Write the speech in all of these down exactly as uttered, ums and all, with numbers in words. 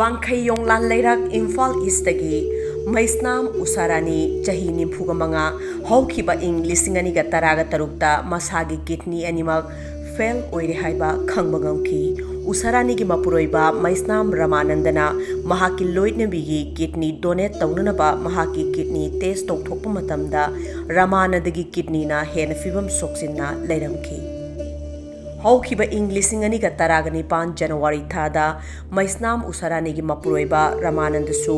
ꯋꯥꯡꯈꯩ ꯌꯣꯡꯂꯥꯟ ꯂꯩꯔꯛ, ꯏꯝꯐꯥꯜ ꯏꯁꯇꯒꯤ ꯃꯩꯁꯅꯥꯝ ꯎꯁꯥꯔꯥꯅꯤ, ꯆꯍꯤ ꯅꯤꯐꯨꯒ ꯃꯉꯥ, ꯍꯧꯈꯤꯕ ꯏꯪ ꯂꯤꯁꯤꯡ ꯑꯅꯤꯒ ꯇꯔꯥꯒ ꯇꯔꯨꯛꯇ ꯃꯁꯥꯒꯤ ꯀꯤꯗꯅꯤ ꯑꯅꯤꯃꯛ ꯐꯦꯜ ꯑꯣꯏꯔꯦ ꯍꯥꯏꯕ ꯈꯪꯕ ꯉꯝꯈꯤ꯫ ꯎꯁꯥꯔꯥꯅꯤꯒꯤ ꯃꯄꯨꯔꯣꯏꯕ ꯃꯩꯁꯅꯥꯝ ꯔꯃꯥꯅꯟꯗꯅ ꯃꯍꯥꯛꯀꯤ ꯂꯣꯏꯅꯕꯤꯒꯤ ꯀꯤꯗꯅꯤ ꯗꯣꯅꯦꯠ ꯇꯧꯅꯅꯕ ꯃꯍꯥꯛꯀꯤ ꯀꯤꯗꯅꯤ ꯇꯦꯁ ꯇꯧꯊꯣꯛꯄ ꯃꯇꯝꯗ ꯔꯃꯥꯅꯟꯗꯒꯤ ꯀꯤꯗꯅꯤꯅ ꯍꯦꯟꯅ ꯐꯤꯕꯝ ꯁꯣꯛꯆꯤꯟꯅ ꯂꯩꯔꯝꯈꯤ꯫ ꯍꯧꯈꯤꯕ ꯏꯪ ꯂꯤꯁꯤꯡ ꯑꯅꯤꯒ ꯇꯔꯥꯒ ꯅꯤꯄꯥꯟ ꯖꯅꯋꯥꯔꯤ ꯊꯥꯗ ꯃꯩꯁꯅꯥꯝ ꯎꯁꯥꯔꯥꯅꯤꯒꯤ ꯃꯄꯨꯔꯣꯏꯕ ꯔꯃꯥꯅꯟꯗꯁꯨ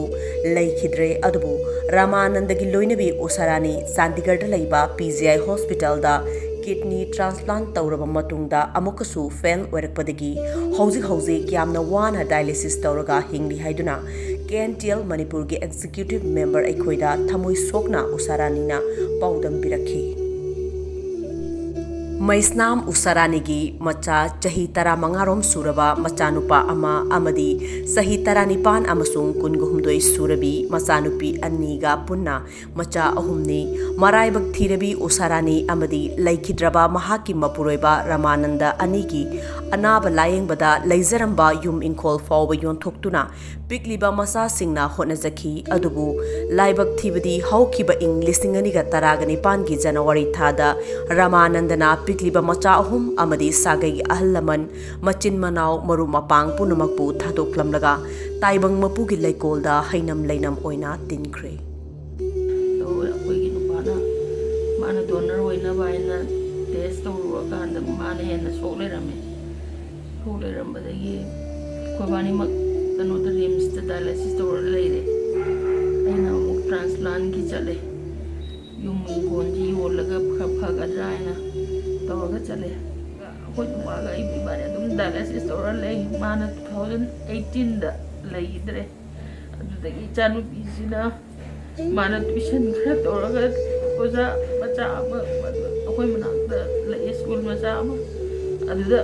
ꯂꯩꯈꯤꯗ꯭ꯔꯦ꯫ ꯑꯗꯨꯕꯨ ꯔꯃꯥꯅꯟꯗꯒꯤ ꯂꯣꯏꯅꯕꯤ ꯎꯁꯥꯔꯥꯅꯤ ꯆꯥꯟꯗꯤꯒꯔꯗ ꯂꯩꯕ ꯄꯤ ꯖꯤ ꯑꯥꯏ ꯍꯣꯁꯄꯤꯇꯥꯜꯗ ꯀꯤꯗꯅꯤ ꯇ꯭ꯔꯥꯟꯁꯄ꯭ꯂꯥꯟ ꯇꯧꯔꯕ ꯃꯇꯨꯡꯗ ꯑꯃꯨꯛꯀꯁꯨ ꯐꯦꯜ ꯑꯣꯏꯔꯛꯄꯗꯒꯤ ꯍꯧꯖꯤꯛ ꯍꯧꯖꯤꯛ ꯌꯥꯝꯅ ꯋꯥꯅ ꯗꯥꯏꯂꯤꯁꯤꯁ ꯇꯧꯔꯒ ꯍꯤꯡꯂꯤ ꯍꯥꯏꯗꯨꯅ ꯀꯦ ꯑꯦꯟ ꯇꯤ ꯑꯦꯜ ꯃꯅꯤꯄꯨꯔꯒꯤ ꯑꯦꯛꯖꯤꯀ꯭ꯌꯨꯇꯤꯚ ꯃꯦꯝꯕꯔ ꯑꯩꯈꯣꯏꯗ ꯊꯃꯣꯏ ꯁꯣꯛꯅ ꯎꯁꯥꯔꯥꯅꯤꯅ ꯄꯥꯎꯗꯝꯕꯤꯔꯛꯈꯤ꯫ ꯃꯩꯁꯅꯥꯝ ꯎꯁꯥꯔꯥꯅꯤꯒꯤ ꯃꯆꯥ ꯆꯍꯤ ꯇꯔꯥꯃꯉꯥꯔꯣꯝ ꯁꯨꯔꯕ ꯃꯆꯥꯅꯨꯄꯥ ꯑꯃ ꯑꯃꯗꯤ ꯆꯍꯤ ꯇꯔꯥꯅꯤꯄꯥꯟ ꯑꯃꯁꯨꯡ ꯀꯨꯟꯒ ꯍꯨꯝꯗꯣꯏ ꯁꯨꯔꯕꯤ ꯃꯆꯥꯅꯨꯄꯤ ꯑꯅꯤꯒ ꯄꯨꯟꯅ ꯃꯆꯥ ꯑꯍꯨꯝꯅꯤ꯫ ꯃꯔꯥꯏꯕꯛ ꯊꯤꯔꯕꯤ ꯎꯁꯥꯔꯥꯅꯤ ꯑꯃꯗꯤ ꯂꯩꯈꯤꯗ꯭ꯔꯕ ꯃꯍꯥꯛꯀꯤ ꯃꯄꯨꯔꯣꯏꯕ ꯔꯃꯥꯅꯟꯗ ꯑꯅꯤꯒꯤ ꯑꯅꯥꯕ ꯂꯥꯌꯦꯡꯕꯗ ꯂꯩꯖꯔꯝꯕ ꯌꯨꯝ ꯏꯪꯈꯣꯜ ꯐꯥꯎꯕ ꯌꯣꯟꯊꯣꯛꯇꯨꯅ ꯄꯤꯛꯂꯤꯕ ꯃꯆꯥꯁꯤꯡꯅ ꯍꯣꯠꯅꯖꯈꯤ꯫ ꯑꯗꯨꯕꯨ ꯂꯥꯏꯕꯛ ꯊꯤꯕꯗꯤ ꯍꯧꯈꯤꯕ ꯏꯪ ꯂꯤꯁꯤꯡ ꯑꯅꯤꯒ ꯇꯔꯥꯒ ꯅꯤꯄꯥꯟꯒꯤ ꯖꯅꯋꯥꯔꯤ ꯊꯥꯗ ꯔꯃꯥꯅꯟꯗꯅ ꯄꯤꯛꯂꯤꯕ ꯃꯆꯥ ꯑꯍꯨꯝ ꯑꯃꯗꯤ ꯁꯥꯒꯩꯒꯤ ꯑꯍꯜ ꯂꯃꯟ, ꯃꯆꯤꯟ ꯃꯅꯥꯎ, ꯃꯔꯨꯞ ꯃꯄꯥꯡ ꯄꯨꯝꯅꯃꯛꯄꯨ ꯊꯥꯗꯣꯛꯂꯝꯂꯒ ꯇꯥꯏꯕꯪ ꯃꯄꯨꯒꯤ ꯂꯩꯀꯣꯜꯗ ꯍꯩꯅꯝ ꯂꯩꯅꯝ ꯑꯣꯏꯅ ꯇꯤꯟꯈ꯭ꯔꯦ꯫ ꯇꯧꯋꯦ꯫ ꯑꯩꯈꯣꯏꯒꯤ ꯅꯨꯄꯥꯅ ꯃꯥꯅ ꯗꯣꯅꯔ ꯑꯣꯏꯅꯕ ꯍꯥꯏꯅ ꯇꯦꯁ ꯇꯧꯔꯨꯔꯀꯥꯟꯗ ꯃꯥꯅ ꯍꯦꯟꯅ ꯁꯣꯛ ꯂꯩꯔꯝꯃꯦ꯫ ꯁꯣꯛ ꯂꯩꯔꯝꯕꯗꯒꯤ ꯑꯩꯈꯣꯏꯕꯥꯅꯤꯃꯛ ꯀꯩꯅꯣꯗ ꯔꯤꯝꯁꯇ ꯗꯥꯏꯂꯥꯏꯁꯤꯁ ꯇꯧꯔ ꯂꯩꯔꯦ꯫ ꯑꯩꯅ ꯑꯃꯨꯛ ꯇ꯭ꯔꯥꯟꯁꯄ꯭ꯂꯥꯟꯒꯤ ꯆꯠꯂꯦ꯫ ꯌꯨꯝ ꯏꯪꯈꯣꯜꯁꯤ ꯌꯣꯜꯂꯒ ꯈꯔ ꯐꯒꯗ꯭ꯔꯥ ꯍꯥꯏꯅ ꯇꯧꯔꯒ ꯆꯠꯂꯦ꯫ ꯑꯩꯈꯣꯏ ꯅꯨꯄꯥꯒ ꯑꯩ ꯏꯕꯥꯅꯤ ꯑꯗꯨꯝ ꯗꯥꯏꯂꯥꯏꯁꯤꯁ ꯇꯧꯔ ꯂꯩ꯫ ꯃꯥꯅ ꯇꯨ ꯊꯥꯎꯖꯟ ꯑꯩꯠꯇꯤꯟꯗ ꯂꯩꯈꯤꯗ꯭ꯔꯦ꯫ ꯑꯗꯨꯗꯒꯤ ꯏꯆꯥꯅꯨꯄꯤꯁꯤꯅ ꯃꯥꯅ ꯇꯨꯏꯁꯟ ꯈꯔ ꯇꯧꯔꯒ ꯑꯣꯖꯥ ꯃꯆꯥ ꯑꯃ ꯑꯩꯈꯣꯏ ꯃꯅꯥꯛꯇ ꯂꯩꯌꯦ, ꯁ꯭ꯀꯨꯜ ꯃꯆꯥ ꯑꯃ, ꯑꯗꯨꯗ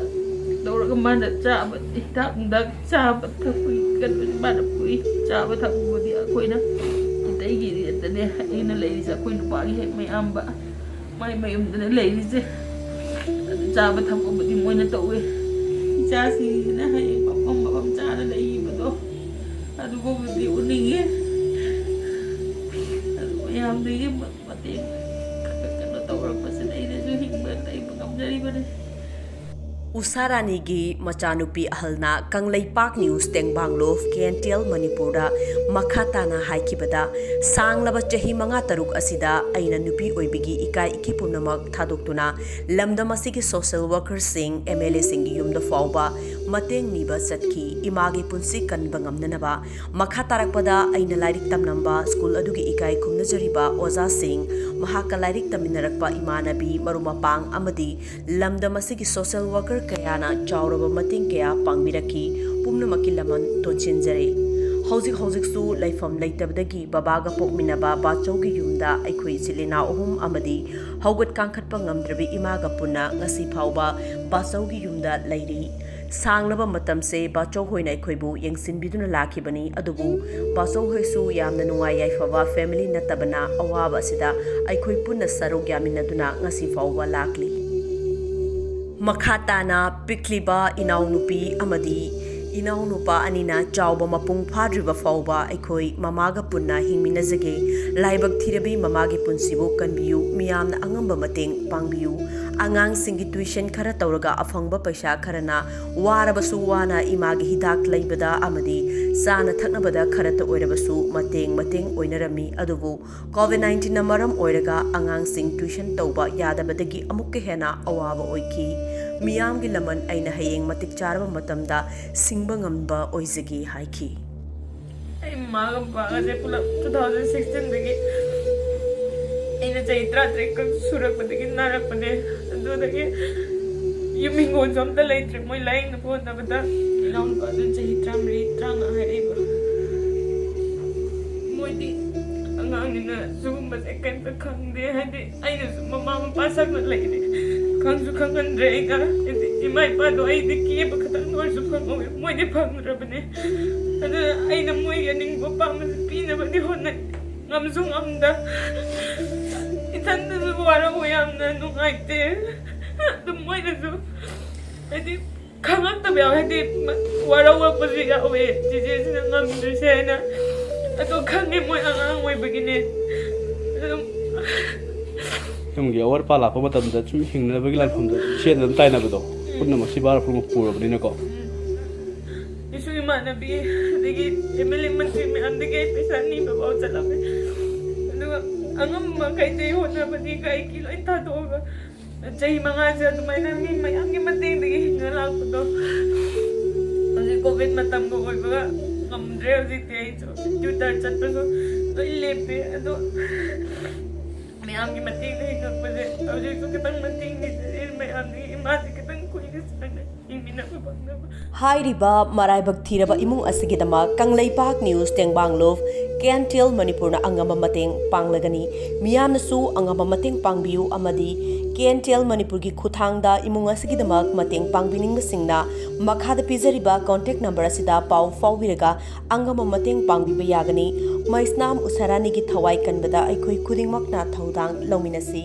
ꯇꯧꯔꯒ ꯃꯥꯅ ꯆꯥꯕ, ꯍꯤꯗꯥꯛ ꯅꯨꯡꯗꯥꯛ ꯆꯥꯕ ꯊꯛꯄꯒꯤ ꯀꯩꯅꯣꯁꯦ ꯃꯥꯅ ꯄꯨꯏ꯫ ꯆꯥꯕ ꯊꯛꯄꯕꯨꯗꯤ ꯑꯩꯈꯣꯏꯅ, ꯑꯇꯩꯒꯤ ꯔꯦꯟꯇꯅꯦ ꯑꯩꯅ ꯂꯩꯔꯤꯁꯦ, ꯑꯩꯈꯣꯏ ꯅꯨꯄꯥꯒꯤ ꯍꯦꯛ ꯃꯌꯥꯝꯕ, ꯃꯥꯏ ꯃꯌꯨꯝꯗꯅ ꯂꯩꯔꯤꯁꯦ꯫ ꯑꯗꯨ ꯆꯥꯕ ꯊꯛꯄꯕꯨꯗꯤ ꯃꯣꯏꯅ ꯇꯧꯋꯦ꯫ ꯏꯆꯥꯁꯤꯡꯁꯤꯅ ꯍꯌꯦꯡ ꯃꯐꯝ ꯃꯐꯝ ꯆꯥꯅ ꯂꯩꯕꯗꯣ, ꯑꯗꯨꯒꯨꯝꯕꯗꯤ ꯎꯅꯤꯡꯉꯦ꯫ ꯑꯗꯨ ꯃꯌꯥꯝꯗꯒꯤ ꯃꯇꯦꯡ ꯈꯔ ꯀꯩꯅꯣ ꯇꯧꯔꯛꯄꯁꯤꯅ ꯑꯩꯅꯁꯨ ꯍꯤꯡꯕ ꯂꯩꯕ ꯉꯝꯖꯔꯤꯕꯅꯤ꯫ ꯎꯁꯥ ꯔꯥꯅꯤꯒꯤ ꯃꯆꯥꯅꯨꯄꯤ ꯑꯍꯜꯅ ꯀꯪꯂꯩꯄꯥꯛ ꯅ꯭ꯌꯨꯁ ꯇꯦꯡꯕꯥꯡꯂꯣꯐ ꯀꯦ ꯑꯦꯟ ꯇꯤ ꯑꯦꯜ ꯃꯅꯤꯄꯨꯔꯗ ꯃꯈꯥ ꯇꯥꯅ ꯍꯥꯏꯈꯤꯕꯗ, ꯁꯥꯡꯂꯕ ꯆꯍꯤ ꯃꯉꯥ ꯇꯔꯨꯛ ꯑꯁꯤꯗ ꯑꯩꯅ ꯅꯨꯄꯤ ꯑꯣꯏꯕꯒꯤ ꯏꯀꯥꯏ ꯏꯀꯤ ꯄꯨꯝꯅꯃꯛ ꯊꯥꯗꯣꯛꯇꯨꯅ ꯂꯝꯗꯝ ꯑꯁꯤꯒꯤ ꯁꯣꯁꯦꯜ ꯋꯥꯔꯀꯔꯁꯤꯡ, ꯑꯦꯝ ꯑꯦꯜ ꯑꯦꯁꯤꯡꯒꯤ ꯌꯨꯝꯗ ꯐꯥꯎꯕ ꯃꯇꯦꯡ ꯅꯤꯕ ꯆꯠꯈꯤ꯫ ꯏꯃꯥꯒꯤ ꯄꯨꯟꯁꯤ ꯀꯟꯕ ꯉꯝꯅꯅꯕ꯫ ꯃꯈꯥ ꯇꯥꯔꯛꯄꯗ ꯑꯩꯅ ꯂꯥꯏꯔꯤꯛ ꯇꯝꯂꯝꯕ ꯁ꯭ꯀꯨꯜ ꯑꯗꯨꯒꯤ ꯏꯀꯥꯏ ꯈꯨꯝꯅꯖꯔꯤꯕ ꯑꯣꯖꯥꯁꯤꯡ, ꯃꯍꯥꯛꯀ ꯂꯥꯏꯔꯤꯛ ꯇꯝꯃꯤꯟꯅꯔꯛꯄ ꯏꯃꯥꯟꯅꯕꯤ, ꯃꯔꯨꯞ ꯃꯄꯥꯡ ꯑꯃꯗꯤ ꯂꯝꯗꯝ ꯑꯁꯤꯒꯤ ꯁꯣꯁꯦꯜ ꯋꯥꯔꯀꯔ ꯀꯌꯥꯅ ꯆꯥꯎꯔꯕ ꯃꯇꯦꯡ ꯀꯌꯥ ꯄꯥꯡꯕꯤꯔꯛꯈꯤ꯫ ꯄꯨꯝꯅꯃꯛꯀꯤ ꯂꯃꯟ ꯇꯣꯟꯁꯤꯟꯖꯔꯤ꯫ ꯍꯧꯖꯤꯛ ꯍꯧꯖꯤꯛꯁꯨ ꯂꯩꯐꯝ ꯂꯩꯇꯕꯗꯒꯤ ꯕꯕꯥꯒ ꯄꯣꯛꯃꯤꯟꯅꯕ ꯕꯥꯆꯧꯒꯤ ꯌꯨꯝꯗ ꯑꯩꯈꯣꯏ ꯏꯆꯤꯜ ꯏꯅꯥꯎ ꯑꯍꯨꯝ ꯑꯃꯗꯤ ꯍꯧꯒꯠ ꯀꯥꯡꯈꯠꯄ ꯉꯝꯗ꯭ꯔꯕꯤ ꯏꯃꯥꯒ ꯄꯨꯟꯅ ꯉꯁꯤ ꯐꯥꯎꯕ ꯕꯥꯆꯧꯒꯤ ꯌꯨꯝꯗ ꯂꯩꯔꯤ꯫ ꯁꯥꯡꯂꯕ ꯃꯇꯝꯁꯦ ꯕꯥꯆꯧ ꯍꯣꯏꯅ ꯑꯩꯈꯣꯏꯕꯨ ꯌꯦꯡꯁꯤꯟꯕꯤꯗꯨꯅ ꯂꯥꯛꯈꯤꯕꯅꯤ, ꯑꯗꯨꯕꯨ ꯕꯥꯆꯧ ꯍꯣꯏꯁꯨ ꯌꯥꯝꯅ ꯅꯨꯡꯉꯥꯏ ꯌꯥꯏꯐꯕ ꯐꯦꯃꯤꯂꯤ ꯅꯠꯇꯕꯅ ꯑꯋꯥꯕ ꯑꯁꯤꯗ ꯑꯩꯈꯣꯏ ꯄꯨꯟꯅ ꯁꯔꯨꯛ ꯌꯥꯃꯤꯟꯅꯗꯨꯅ ꯉꯁꯤ ꯐꯥꯎꯕ ꯂꯥꯛꯂꯤ꯫ ꯃꯈꯥ ꯇꯥꯅ ꯄꯤꯛꯂꯤꯕ ꯏꯅꯥꯎꯅꯨꯄꯤ ꯑꯃꯗꯤ ꯏꯅꯥꯎꯅꯨꯄꯥ ꯑꯅꯤꯅ ꯆꯥꯎꯕ ꯃꯄꯨꯡ ꯐꯥꯗ꯭ꯔꯤꯕ ꯐꯥꯎꯕ ꯑꯩꯈꯣꯏ ꯃꯃꯥꯒ ꯄꯨꯟꯅ ꯍꯤꯡꯃꯤꯟꯅꯖꯒꯦ꯫ ꯂꯥꯏꯕꯛ ꯊꯤꯔꯕꯤ ꯃꯃꯥꯒꯤ ꯄꯨꯟꯁꯤꯕꯨ ꯀꯟꯕꯤꯌꯨ, ꯃꯤꯌꯥꯝꯅ ꯑꯉꯝꯕ ꯃꯇꯦꯡ ꯄꯥꯡꯕꯤꯌꯨ꯫ ꯑꯉꯥꯡꯁꯤꯡꯒꯤ ꯇ꯭ꯋꯤꯁꯟ ꯈꯔ ꯇꯧꯔꯒ ꯑꯐꯪꯕ ꯄꯩꯁꯥ ꯈꯔꯅ ꯋꯥꯔꯕꯁꯨ ꯋꯥꯅ ꯏꯃꯥꯒꯤ ꯍꯤꯗꯥꯛ ꯂꯩꯕꯗ ꯑꯃꯗꯤ ꯆꯥꯅ ꯊꯛꯅꯕꯗ ꯈꯔꯇ ꯑꯣꯏꯔꯕꯁꯨ ꯃꯇꯦꯡ ꯃꯇꯦꯡ ꯑꯣꯏꯅꯔꯝꯃꯤ꯫ ꯑꯗꯨꯕꯨ ꯀꯣꯚꯤꯗ ꯅꯥꯏꯟꯇꯤꯟꯅ ꯃꯔꯝ ꯑꯣꯏꯔꯒ ꯑꯉꯥꯡꯁꯤꯡ ꯇ꯭ꯋꯤꯁꯟ ꯇꯧꯕ ꯌꯥꯗꯕꯗꯒꯤ ꯑꯃꯨꯛꯀ ꯍꯦꯟꯅ ꯑꯋꯥꯕ ꯑꯣꯏꯈꯤ꯫ ꯃꯤꯌꯥꯝꯒꯤ ꯂꯃꯟ ꯑꯩꯅ ꯍꯌꯦꯡ ꯃꯇꯤꯛ ꯆꯥꯔꯕ ꯃꯇꯝꯗ ꯁꯤꯡꯕ ꯉꯝꯕ ꯑꯣꯏꯖꯒꯦ ꯍꯥꯏꯈꯤ꯫ ꯑꯩ ꯃꯃꯥꯒ ꯃꯄꯥꯒꯁꯦ ꯄꯨꯂꯞ ꯇꯨ ꯊꯥꯎꯖꯟ ꯁꯤꯛꯁꯇꯤꯟꯗꯒꯤ ꯑꯩꯅ ꯆꯍꯤ ꯇꯔꯥꯇꯔꯦꯠ ꯈꯛ ꯁꯨꯔꯛꯄꯗꯒꯤ ꯅꯥꯔꯛꯄꯅꯦ꯫ ꯑꯗꯨꯗꯒꯤ ꯌꯨꯝ ꯍꯤꯡꯒꯣꯜꯁꯨ ꯑꯝꯇ ꯂꯩꯇ꯭ꯔꯦ꯫ ꯃꯣꯏ ꯂꯥꯏꯌꯦꯡꯅꯕ ꯍꯣꯠꯅꯕꯗ ꯏꯅꯥꯎꯅꯨꯄꯥꯗꯨ ꯆꯍꯤ ꯇꯔꯥꯃꯔꯤ, ꯇꯔꯥꯃꯉꯥ ꯍꯥꯏꯔꯛꯏꯕ꯫ ꯃꯣꯏꯗꯤ ꯑꯉꯥꯡꯅꯤꯅ ꯁꯤꯒꯨꯝꯕꯁꯦ ꯀꯩꯝꯇ ꯈꯪꯗꯦ꯫ ꯍꯥꯏꯗꯤ ꯑꯩꯅꯁꯨ ꯃꯃꯥ ꯃꯄꯥ ꯁꯛꯅ ꯂꯩꯔꯦ꯫ ꯈꯪꯁꯨ ꯈꯪꯍꯟꯗ꯭ꯔꯦ ꯑꯩꯅ꯫ ꯍꯥꯏꯗꯤ ꯏꯃꯥ ꯏꯄꯥꯗꯣ ꯑꯩꯗꯤ ꯀꯦꯕ ꯈꯛꯇꯪꯗ ꯑꯣꯏꯔꯁꯨ ꯐꯪꯍꯧꯋꯦ, ꯃꯣꯏꯗꯤ ꯐꯪꯗ꯭ꯔꯕꯅꯦ꯫ ꯑꯗꯨꯅ ꯑꯩꯅ ꯃꯣꯏꯒꯤ ꯑꯅꯤꯡꯕ ꯑꯄꯥꯝꯕꯁꯦ ꯄꯤꯅꯕꯗꯤ ꯍꯣꯠꯅꯩ꯫ ꯉꯝꯁꯨ ꯉꯝꯗ, ꯏꯊꯟꯗꯁꯨ ꯋꯥꯔꯧꯋꯦ, ꯌꯥꯝꯅ ꯅꯨꯡꯉꯥꯏꯇꯦ꯫ ꯑꯗꯨꯝ ꯃꯣꯏꯅꯁꯨ ꯍꯥꯏꯗꯤ ꯈꯪꯉꯛꯇꯕ ꯌꯥꯎꯋꯦ, ꯍꯥꯏꯗꯤ ꯋꯥꯔꯧꯔꯛꯄꯁꯨ ꯌꯥꯎꯋꯦ, ꯆꯦꯆꯦꯁꯤꯅ ꯉꯝꯗ꯭ꯔꯤꯁꯦ ꯍꯥꯏꯅ꯫ ꯑꯗꯣ ꯈꯪꯉꯦ ꯃꯣꯏ ꯑꯉꯥꯡ ꯑꯣꯏꯕꯒꯤꯅꯦ꯫ ꯑꯗꯨꯝ ꯌꯨꯝꯒꯤ ꯑꯋꯥꯠ ꯑꯄꯥ ꯂꯥꯛꯄ ꯃꯇꯝꯗ ꯁꯨꯝ ꯍꯤꯡꯅꯕꯒꯤ ꯂꯥꯟꯐꯝꯗ ꯏꯆꯦꯅ ꯑꯗꯨꯝ ꯇꯥꯏꯅꯕꯗꯣ, ꯄꯨꯝꯅꯃꯛꯁꯤ ꯚꯥꯔ ꯄꯨꯝꯅꯃꯛ ꯄꯨꯔꯕꯅꯤꯅꯀꯣ꯫ ꯏꯁꯨ ꯏꯃꯥꯟꯅꯕꯤ ꯑꯗꯒꯤ ꯑꯦꯝ ꯑꯦꯜ ꯑꯦ ꯃꯟꯇ꯭ꯔꯤ ꯃꯌꯥꯝꯗꯒꯤ ꯑꯩ ꯄꯩꯁꯥ ꯅꯤꯕ ꯐꯥꯎ ꯆꯠꯂꯝꯃꯦ꯫ ꯑꯗꯨꯒ ꯑꯉꯝꯕ ꯃꯈꯩꯗꯤ ꯍꯣꯠꯅꯕꯅꯤ ꯀꯩꯒꯤ ꯂꯣꯏ ꯊꯥꯗꯣꯛꯑꯒ ꯆꯍꯤ ꯃꯉꯥꯁꯦ ꯑꯗꯨꯃꯥꯏꯅ ꯃꯤ ꯃꯌꯥꯝꯒꯤ ꯃꯇꯦꯡꯗꯒꯤ ꯍꯤꯡꯉ ꯂꯥꯛꯄꯗꯣ꯫ ꯍꯧꯖꯤꯛ ꯀꯣꯚꯤꯗ ꯃꯇꯝꯒ ꯑꯣꯏꯕꯒ ꯉꯝꯗ꯭ꯔꯦ꯫ ꯍꯧꯖꯤꯛꯇꯤ ꯑꯩꯁꯨ ꯇ꯭ꯌꯨꯇꯔ ꯆꯠꯄꯁꯨ ꯂꯣꯏ ꯂꯦꯞꯄꯦ꯫ ꯑꯗꯣ ꯃꯌꯥꯝꯒꯤ ꯃꯇꯦꯡꯗ ꯍꯤꯡꯉꯛꯄꯁꯦ ꯍꯧꯖꯤꯛꯁꯨ ꯈꯤꯇꯪ ꯃꯇꯦꯡ ꯅꯤꯖꯔꯤ ꯃꯌꯥꯝꯗꯒꯤ, ꯏꯃꯥꯁꯦ ꯈꯤꯇꯪ ꯀꯨꯏꯅ ꯁꯥꯡꯅ ꯍꯤꯡꯃꯤꯟꯅꯕ ꯐꯪꯅꯕ꯫ ꯍꯥꯏꯔꯤꯕ ꯃꯔꯥꯏꯕꯛ ꯊꯤꯔꯕ ꯏꯃꯨꯡ ꯑꯁꯤꯒꯤꯗꯃꯛ ꯀꯪꯂꯩꯄꯥꯛ ꯅ꯭ꯌꯨꯁ ꯇꯦꯡꯕꯥꯡ ꯂꯨꯞ ꯀꯦ ꯑꯦꯟ ꯇꯤ ꯑꯦꯜ ꯃꯅꯤꯄꯨꯔꯅ ꯑꯉꯝꯕ ꯃꯇꯦꯡ ꯄꯥꯡꯂꯒꯅꯤ꯫ ꯃꯤꯌꯥꯝꯅꯁꯨ ꯑꯉꯝꯕ ꯃꯇꯦꯡ ꯄꯥꯡꯕꯤꯌꯨ ꯑꯃꯗꯤ ꯀꯦ ꯑꯦꯟ ꯇꯤ ꯑꯦꯜ ꯃꯅꯤꯄꯨꯔꯒꯤ ꯈꯨꯠꯊꯥꯡꯗ ꯏꯃꯨꯡ ꯑꯁꯤꯒꯤꯗꯃꯛ ꯃꯇꯦꯡ ꯄꯥꯡꯕꯤꯅꯤꯡꯕꯁꯤꯡꯅ ꯃꯈꯥꯗ ꯄꯤꯖꯔꯤꯕ ꯀꯣꯟꯇꯦꯛ ꯅꯝꯕꯔ ꯑꯁꯤꯗ ꯄꯥꯎ ꯐꯥꯎꯕꯤꯔꯒ ꯑꯉꯝꯕ ꯃꯇꯦꯡ ꯄꯥꯡꯕꯤꯕ ꯌꯥꯒꯅꯤ꯫ ꯃꯩꯁꯅꯥꯝ ꯎꯁꯥꯔꯥꯅꯤꯒꯤ ꯊꯋꯥꯏ ꯀꯟꯕꯗ ꯑꯩꯈꯣꯏ ꯈꯨꯗꯤꯡꯃꯛꯅ ꯊꯧꯗꯥꯡ ꯂꯧꯃꯤꯟꯅꯁꯤ꯫